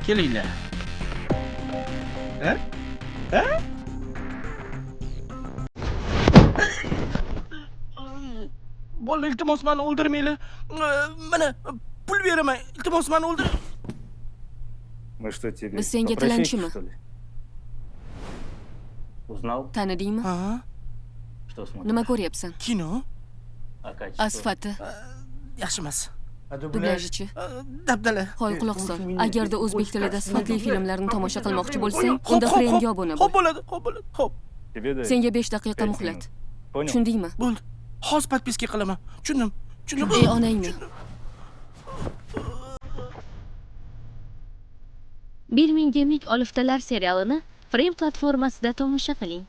Kelinglar. Ha? Ha? Bolalar, iltimos, meni o'ldirmanglar. Mana pul beraman. Iltimos, meni o'ldir. Мы что, тебе Biz senga попрощайки, tilanchimi? что ли? Узнал, Tanidingmi? Ha? что смотришь? Nima ko'ryapsan? Kino? А качество? A sifati, Yaxshi emas. dublyajchi. Dabdala. Hoy, quloq sol. Agarda o'zbek tilida sifatli filmlarni tomosha qilmoqchi bo'lsang, Xo'p, unda xo'p, Frame'ga xo'p. obuna Xo'p bo'l. bo'ladi, xo'p bo'ladi. Xo'p. Тебе даю Senga 5 daqiqa пять muhlat. минут. Понял? Tushundingmi? Bo'ldi. Hozir podpiska qilaman. Tushundim. Tushundim. Ey onangni. Birminghamlik oliftalar serialini Frame platformasida tomosha qiling.